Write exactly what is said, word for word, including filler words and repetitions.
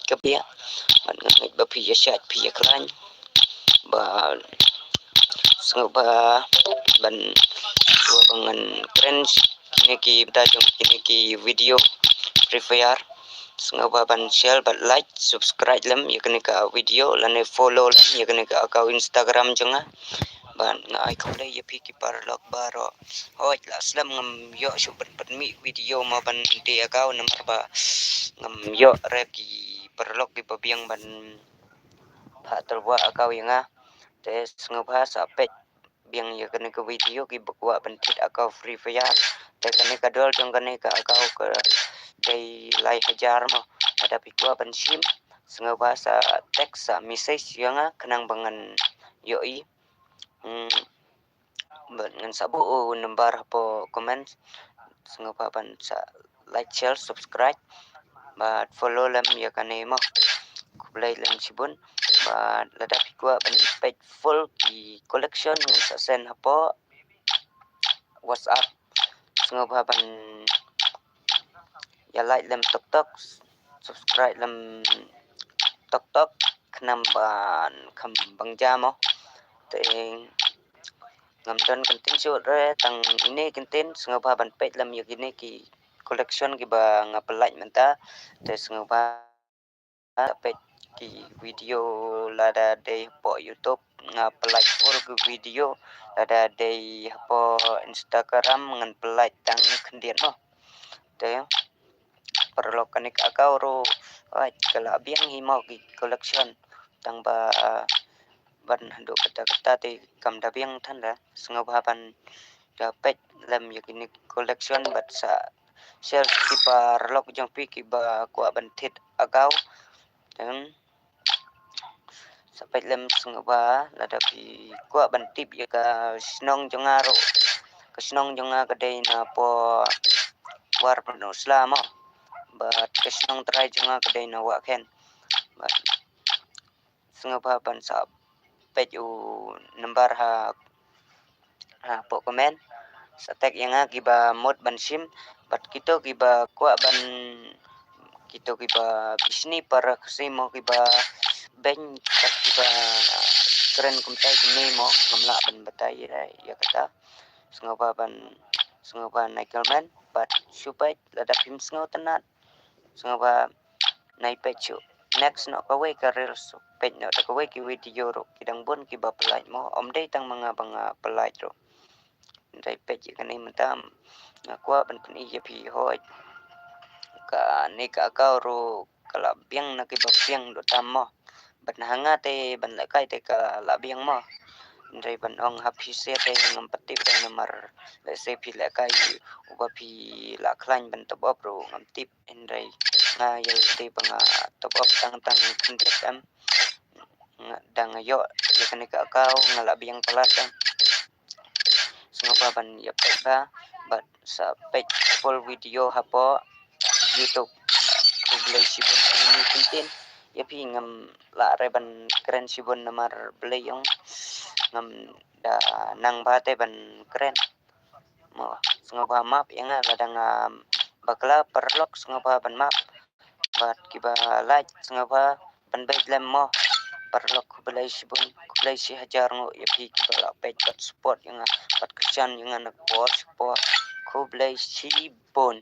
ka bia. Bad nga ngeit ba phi ïa shait phi ïa khlaiñ. Ba sngewbha ban, sngewbha ban ngan kren kine ki bynta jong kine ki video Free Fire. Sngewbha ban share bad like, subscribe lem ïa kane ka video lane follow lem ïa kane ka account Instagram jong nga. Bad nga ai khublei ïa phi ki paralok baroh. Hooid, la slem ngam ïoh shuh ban pynmih video mo ban die account namar ba ngam ïoh re ki paralok kiba biang ban phah tyrwa account ïa nga. Te sngewbha sa peit biang ïa kane ka video kiba kwah ban thied account Free Fire. Te kane ka dor jong kane ka account ka dei lai hajar mo. Lada phi kwah ban shim, sngewbha sa text sa message ïa nga khnang ba ngan ïohi. Hmm, bad ngan sa buh u number hapoh comment. Sngewbha ban sa like, share, subscribe bad follow lem ïa kane mo. Khublei lem shibun. Bad lada phi kwah ban peit full ki collection ngan sa send hapoh WhatsApp. Sngewbha ban ïa like lem tok tok, subscribe lem tok tok khnang ban kham bang jam mo. Te ngam don kyntien shuh re, tang ine kyntien, sngewbha ban peit lem ïa kine ki collection kiba nga pynlait mynta. Te sngewbha peit ki video lada dei hapoh YouTube nga pynlait full ki video, lada dei hapoh Instagram ngan pynlait tang khyndiat mo. Te paralok kane ka account ruh, hooid, ka la biang hi mo ki collection. Tang ba ban haduh katta katta te kam da biang than da. Sngewbha ban ïa peit lem ïa kine collection bad sa share ki paralok jong phi kiba kwah ban thied account. Te sa peit lem sngewbha lada phi kwah ban tip ïa ka shnong jong nga ruh. Ka shnong jong nga ka dei napoh War Pynusla mo. Bad ka shnong trai jong nga ka dei na Wahkhen. Bad sngewbha ban sa peit u number ha, hapoh comment. Sa text ïa nga kiba mut ban shim bad kito kiba kwah ban, kito kiba bishni para Khasi mo kiba beiñ bad kiba kren kumtai kine mo ngam lah ban batai ïa, ïa kata. Sngewbha ban, sngewbha nai comment bad shu peit lada phim sngewtynnat. Sngewbha nai peit shuh next noh kawei ka reels, peit noh da kawei ki video ruh ki dang bun kiba pynlait mo, ym dei tang ma nga ba nga pynlait ruh. Nai peit ïa kane mynta nga kwah ban pyni ïa phi hooid. Kane ka account ruh ka la biang na kiba biang doh tam mo. Bad na ha nga te ban lehkai te ka la biang mo. Hynrei ban ong ha phi se te ngam pat tip da namar lehse phi lehkai uba phi la khlaiñ ban top up ruh ngam tip. Hynrei nga ïa lade ba nga top up tang tang khyndiat em. Nga dang ïoh ïa kane ka account nga la biang palat em. Sngewbha ban ïa peit bha bad sa peit full video hapoh YouTube. Khublei shibun, kine ki kyntien ïa phi ngam lah re ban kren shibun namar Blei ong ngam da nang bha te ban kren. Mo, sngewbha map ïa nga lada nga bakla, paralok sngewbha ban map. Bad kiba lait sngewbha ban beit lem mo. Paralok khublei shibun, khublei shi hajar nguh ïa phi kiba la peit bad support ïa nga bad kyrshan ïa nga na ka por sha ka por. Khublei shibun.